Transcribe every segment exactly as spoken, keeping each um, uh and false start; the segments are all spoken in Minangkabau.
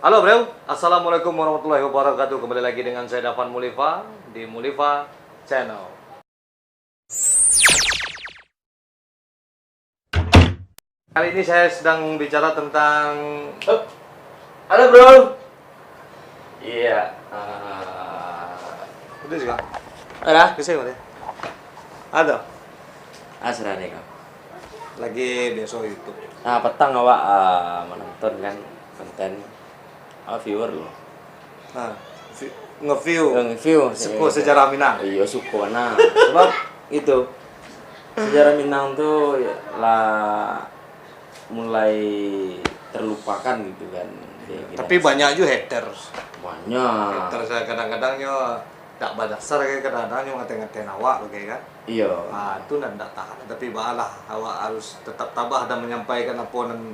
Halo bro, assalamualaikum warahmatullahi wabarakatuh. Kembali lagi dengan saya Dafan Mulifa di Mulifa Channel. Kali ini saya sedang bicara tentang... Halo bro. Iya. Ah. Udah juga. Ada? Bisa ya? Ada. Asrani kau. Lagi biasa YouTube. Ah, petang awak, ah, menonton kan konten. Awak viewer lo. Nah, vi-, nge-view. Eh, nge-view. Suko sejarah Minang. Iyo, suko nah. Sebab itu, sejarah Minang tu ya, lah mulai terlupakan gitu kan. Di generasi. Tapi banyak juga haters. Banyak. Haters kadang-kadang nyo tak badasar, kadang-kadang nyo ngatai-ngatai awak bagai kan. Iyo. Ah, tu nan ndak tahan. Tapi baalah, awak harus tetap tabah dan menyampaikan apo nan,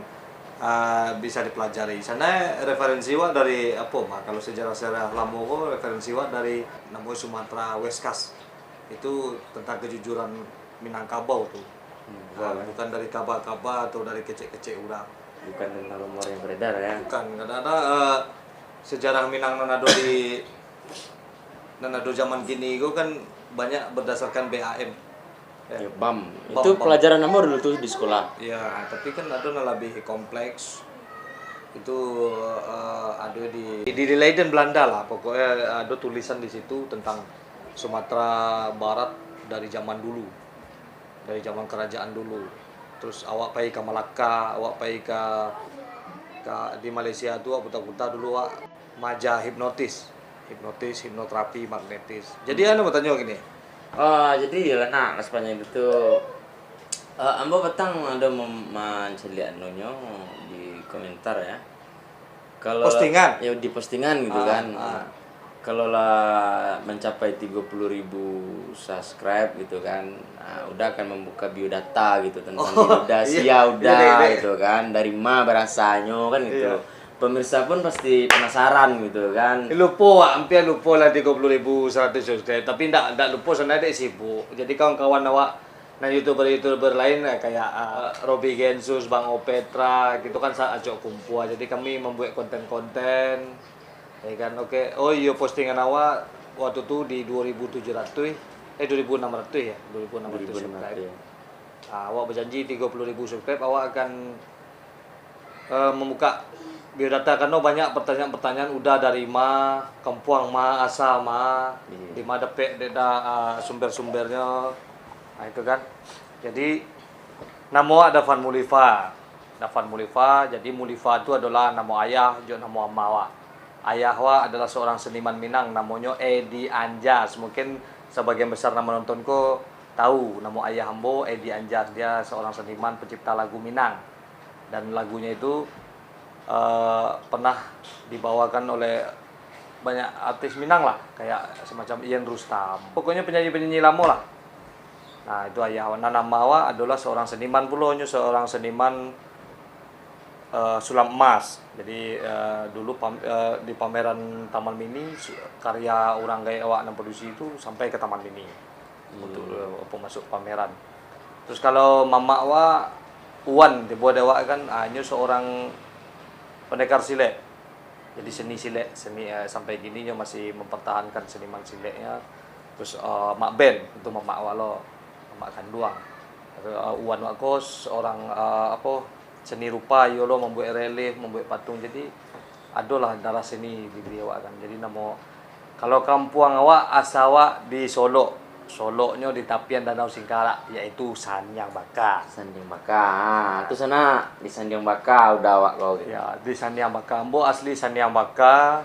ah, bisa dipelajari. Sana referensi awak dari apo mah? Kalau sejarah-sejarah lamo ko, referensi awak dari namo Sumatera West Kas. Itu tentang kejujuran Minangkabau tu. Hmm, ah, betul. Bukan dari kaba-kaba atau dari kecek-kecek urang. Bukan tentang rumor yang beredar, ya. Bukan, kadang-kadang, eh, sejarah Minang nan ado di, nan ado zaman kini ko kan banyak berdasarkan B A M. Ya. Ya, bam. Bam, itu bam. Pelajaran namo dulu tu di sekolah? Ya, tapi kan ado nan lebih kompleks. Itu, eh, ado di, di, di Leiden Belanda lah, pokoknya ado tulisan di situ tentang Sumatera Barat dari zaman dulu, dari zaman kerajaan dulu. Terus awak pai ka Malaka, awak pai ka, ka di Malaysia tu, awak Kuta-Kuta dulu, awak maaja hipnotis, hipnotis, hipnoterapi, magnetis. Jadi, hmm, anu batanyo gini. Ah, jadi iyolah nak, sepanjang itu tu, eh, ambo patang ado mem-, mancaliak anunyo di komentar ya. Kalau postingan? Ya, di postingan gitu kan. Ah, ah. Kalau lah mencapai tiga puluh ribu subscribe gitu kan, ah, udah akan membuka biodata gitu tentang diri udah, iya, sia udah gitu kan, dari ma barasanyo kan gitu. Iya. Pemirsa pun pasti penasaran gitu kan. Lupo, Wak, hampir lupo lah tiga puluh ribu seratus subscribe, tapi ndak, ndak lupo sebenarnya dek sibuk. Jadi kawan-kawan awak, nah, YouTuber-YouTuber lain, eh, kayak, eh, Robi Gensus, Bang Opetra, gitu kan, sa-, acok kumpua. Jadi kami membuat konten-konten, ya kan, oke. Oh iyo, postingan awak waktu tu di dua ribu tujuh ratus, eh, dua ribu enam ratus ya, dua ribu enam ratus subscribe. Dua ribu enam ratus. Ah, awak berjanji tiga puluh ribu subscribe, awak akan eh, membuka biodata, karena banyak pertanyaan-pertanyaan, udah dari ma, kampuang ma, asa ma, iya, di ma dapek dek da, eh, sumber-sumbernyo. Nah, itu kan. Jadi, namo awak Dafan Mulifa. Dafan Mulifa, jadi Mulifa tu adolah namo ayah jo namo ama awak. Ayah awak adolah seorang seniman Minang, namonyo Edi Anjas. Mungkin sebagian besar nan manonton ko tahu namo ayah ambo, Edi Anjas. Dia seorang seniman pencipta lagu Minang. Dan lagunyo itu, eh, pernah dibawakan oleh banyak artis Minang lah, kayak semacam Ian Rustam. Pokoknyo penyanyi-penyanyi lamo lah. Nah, itu ayah awak. Nan ama awak adolah seorang seniman pulo, nyo seorang seniman, eh, sulap emas. Jadi, eh, dulu pam-, eh, di pameran Taman Mini, su-, karya urang gaek awak nan produksi itu sampai ka Taman Mini. Hmm. Untuk, eh, apa, masuk pameran. Terus kalau mamak awak, Wan, tibo dek awak kan, ah, nyo seorang pendekar silek. Jadi seni silek, seni, eh, sampai kini nyo masih mempertahankan seniman sileknya. Terus, eh, Mak Ben, itu mamak awak lo, mamak kanduang. Terus, eh, Wan awak ko seorang, eh, apa, seni rupa, iyo lo mambuek relief, mambuek patung. Jadi, adolah darah seni di diri awak kan. Jadi namo, kalau kampuang awak, asa awak di Solok. Soloknyo di tapian Danau Singkarak, yaitu Sandiang Baka. Sandiang Baka. Ah, tu sana di Sandiang Baka udah awak kau gitu. Ya, di Sandiang Baka. Ambo asli Sandiang Baka.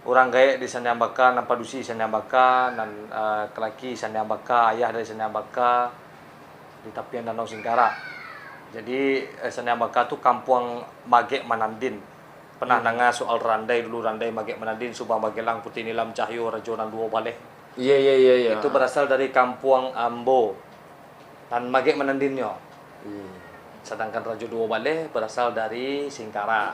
Urang gaek di Sandiang Baka, nan padusi Sandiang Baka, nan, eh, kalaki Sandiang Baka, ayah dari Sandiang Baka, di tapian Danau Singkarak. Jadi, eh, Sandiang Baka tu kampuang Magek Manandin. Pernah, hmm, danga soal randai dulu, randai Magek Manandin, Subang Bagelang, Putih Nilam Cahyo, Rajo Nan Duo Baleh? Iya, iya, iya, iya. Itu berasal dari kampuang ambo, nan Magek Manandinnyo. Iya. Sadangkan Rajo Duo Baleh berasal dari Singkarak.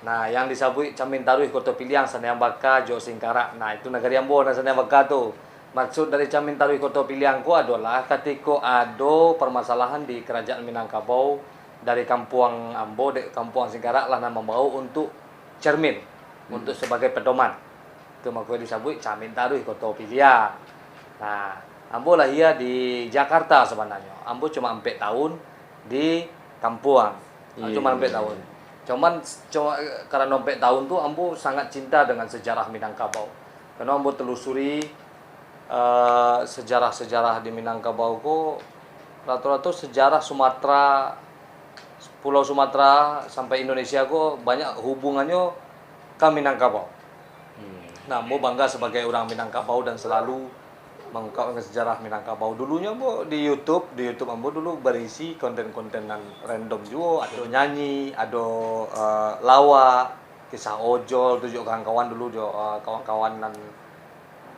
Nah, yang disabuik Camin Taruih Koto Piliang, Sandiang Baka jo Singkarak. Nah, itu nagari ambo, nah, Sandiang Baka tu. Maksud dari Camin Taruih Koto Piliang ko adolah katiko ado permasalahan di Kerajaan Minangkabau, dari kampuang ambo, dek kampuang Singkarak lah nan mambao untuk cermin, hmm, untuk sebagai pedoman. Itu mako disabuik camin taruih koto pilihan. Nah, ambo lahia di Jakarta sabananyo. Ambo cuma ampek tahun di kampuang. Iya, cuma ampek, iya, tahun. Cuman, cuma, karano ampek tahun tu, ambo sangat cinta dengan sejarah Minangkabau. Karano ambo telusuri, eh, sejarah-sejarah di Minangkabau ko, rato-rato sejarah Sumatera, Pulau Sumatera sampai Indonesia ko banyak hubungannyo ka Minangkabau. Hmm. Nah, ambo bangga sebagai urang Minangkabau dan selalu mengungkapkan sejarah Minangkabau. Dulunyo ambo di YouTube, di YouTube ambo dulu berisi konten-konten nan random juo, ado nyanyi, ado, eh, lawak, kisah ojol tu jo kawan-kawan dulu jo, eh, kawan-kawan nan,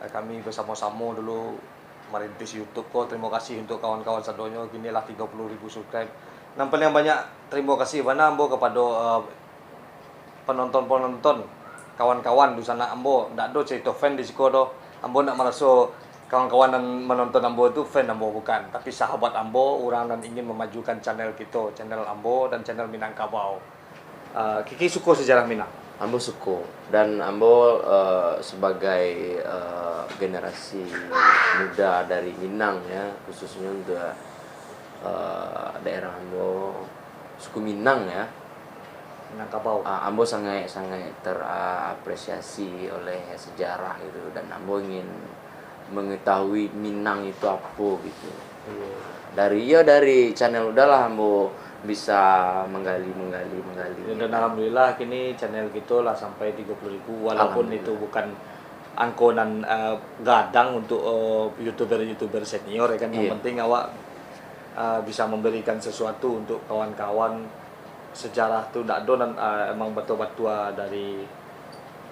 eh, kami bersamo-samo dulu merintis YouTube ko. Terima kasih untuk kawan-kawan sadonyo, kini lah tigo puluh ribu subscribe. Nan paling banyak terima kasih bana ambo kepada, eh, penonton-penonton, kawan-kawan dunsanak ambo. Ndak ado carito fan di siko doh. Ambo ndak maraso kawan-kawan nan menonton ambo tu fan ambo, bukan, tapi sahabat ambo, urang nan ingin memajukan channel kito, channel ambo dan channel Minangkabau. Ah, Kiki suko sejarah Minang? Ambo suko, dan ambo, eh, sebagai, eh, generasi muda dari Minang, ya, khususnya untuk, eh, daerah ambo, suku Minang, ya. Minangkabau. Ah, ambo sangaik-sangaik terapresiasi oleh sejarah gitu, dan ambo ingin mengetahui Minang itu apo gitu. Iya. Dari, ya, dari channel Uda lah ambo bisa menggali, menggali, menggali. Ya, dan alhamdulillah kini channel kito lah sampai tigo puluh ribu, walaupun, alhamdulillah, itu bukan angko nan, eh, gadang untuk, eh, youtuber-youtuber senior, ya kan. Yang, iya, penting awak, eh, bisa memberikan sesuatu untuk kawan-kawan. Sejarah tu ndak ado nan, ah, emang batua-batua dari,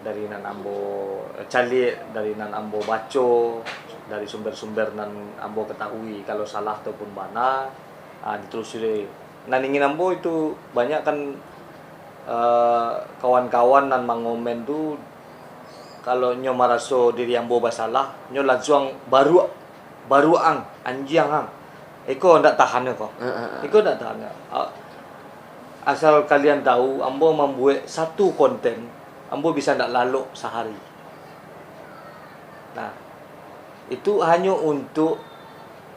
dari nan ambo, eh, caliak, dari nan ambo baco, dari sumber-sumber nan ambo ketahui. Kalau salah ataupun bana, ah, ditelusuri. Nan ingin ambo itu banyak kan, eh, kawan-kawan nan mangomen tu, kalau nyo maraso diri ambo basalah, nyo lansuang baruak, baruak ang, anjiang ang. Iko ndak tahan ko. Heeh, heeh. Iko ndak tahan. A-, asal kalian tahu, ambo mambuek satu konten, ambo bisa ndak lalok sahari. Nah, itu hanyo untuk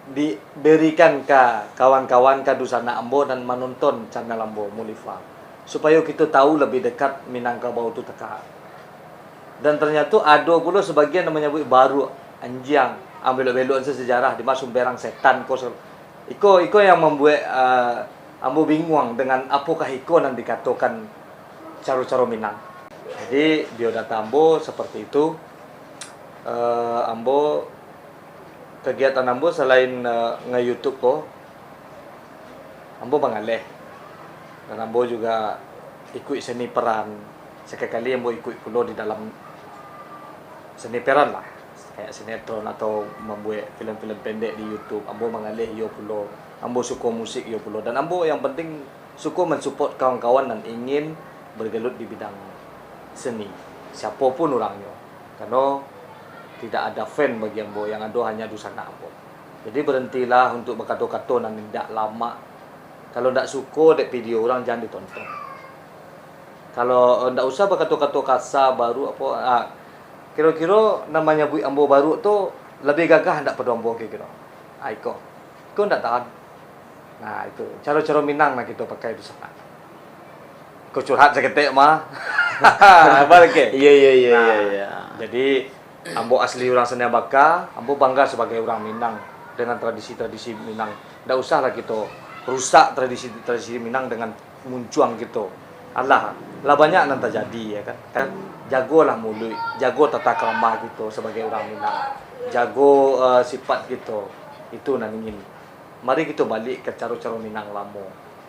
diberikan ka kawan-kawan, ka dunsanak ambo nan manonton channel ambo, Mulifang, supayo kito tahu lebih dekat Minangkabau tu takah. Dan ternyato ado pulo sabagian nan manyabuik baruak, anjiang, ang belok-belok se sejarah, di ma sumber ang setan ko se-, iko, iko yang mambuek, eh, ambo binguang dengan apokah iko nan dikatokan caro-caro Minang. Jadi, biodata ambo seperti itu. Eh, ambo, kegiatan ambo selain, eh, nge-YouTube ko, ambo mangaleh. Dan ambo juga ikuik seni peran. Sakali-kali ambo ikuik pulo di dalam seni peran lah. Kayak sinetron atau mambuek film-film pendek di YouTube. Ambo mangaleh iyo pulo. Ambo suko musik iyo pulo. Dan ambo yang penting suko mensupport kawan-kawan nan ingin bergelut di bidang seni. Siapo pun urangnyo. Karano tidak ada fan bagi ambo. Yang ado hanya dunsanak ambo. Jadi, berhentilah untuk bakato-kato nan indak lamak. Kalau ndak suko dek video urang, jan ditonton. Kalau, eh, ndak usah bakato-kato kasa, baruak apo, ah, kiro-kiro nan manyabuik ambo baruak tu labiah gagah ndak pado ambo kiro-kiro? Ah, iko. Iko ndak tahan. Nah, itu. Caro-caro Minang nan kito pakai tu sanak. Ko curhat saketek mah. Sabar, oke. Iya, iya, iya, iya, nah, iya. Jadi, ambo asli urang Seniabaka, ambo bangga sabagai urang Minang dengan tradisi-tradisi Minang. Ndak usahlah kito rusak tradisi-tradisi Minang dengan muncuang kito. Alah, lah banyak nan tajadi, ya kan. Kan, jagolah muluik, jago tata krama kito sabagai urang Minang. Jago, eh, sifat kito. Itu nan ingin. Mari kito baliak ka caro-caro Minang lamo.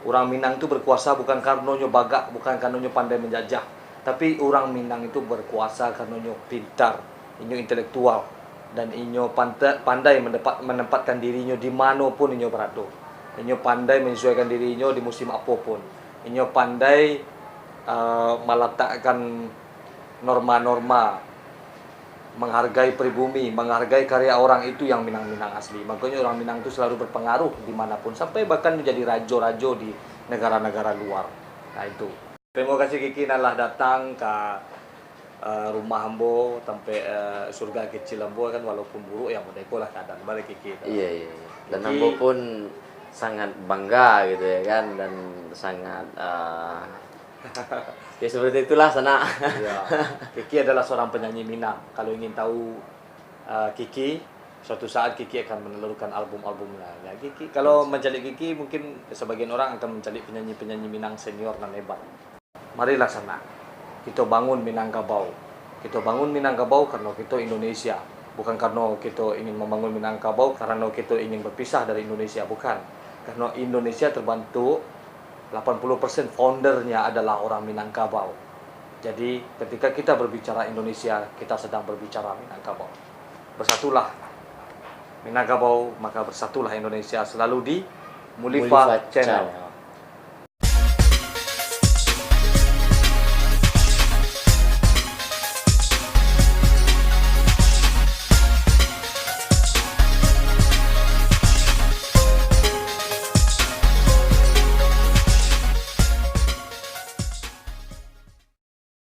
Urang Minang tu berkuasa bukan karano nyo bagak, bukan karano nyo pandai manjajah, tapi urang Minang itu berkuasa karano nyo pintar, inyo intelektual, dan inyo panta-, pandai mendepat-, menempatkan dirinyo di mano pun inyo berado. Inyo pandai menyesuaikan dirinyo di musim apo pun. Inyo pandai, eh, malatakkan norma-norma, menghargai pribumi, menghargai karya orang, itu yang Minang-Minang asli. Makonyo urang Minang tu selalu berpengaruh di mana pun, sampai bahkan menjadi rajo-rajo di negara-negara luar. Nah, itu. Terima kasih Kiki nan lah datang ka, eh, rumah ambo, tampek, eh, surga kecil ambo kan, walaupun buruk, yang modeko lah keadaan. Balik Kiki. Iya, iya, iya. Dan Kiki ambo pun sangat bangga gitu ya kan, dan sangat eh, ya seperti itulah sana. Ya. Kiki adalah seorang penyanyi Minang. Kalau ingin tahu, eh, Kiki, suatu saat Kiki akan menelurkan album-album lainnya. Kiki, kalau mencari Kiki, mungkin sebagian orang akan mencari penyanyi-penyanyi Minang senior nan hebat. Marilah sanak, kito bangun Minangkabau. Kito bangun Minangkabau karano kito Indonesia. Bukan karano kito ingin mambangun Minangkabau karano kito ingin bapisah dari Indonesia, bukan. Karano Indonesia terbantuk, lapan puluh persen foundernya adalah orang Minangkabau. Jadi, ketika kita berbicara Indonesia, kita sedang berbicara Minangkabau. Bersatulah Minangkabau, maka bersatulah Indonesia. Selalu di Mulifa Channel.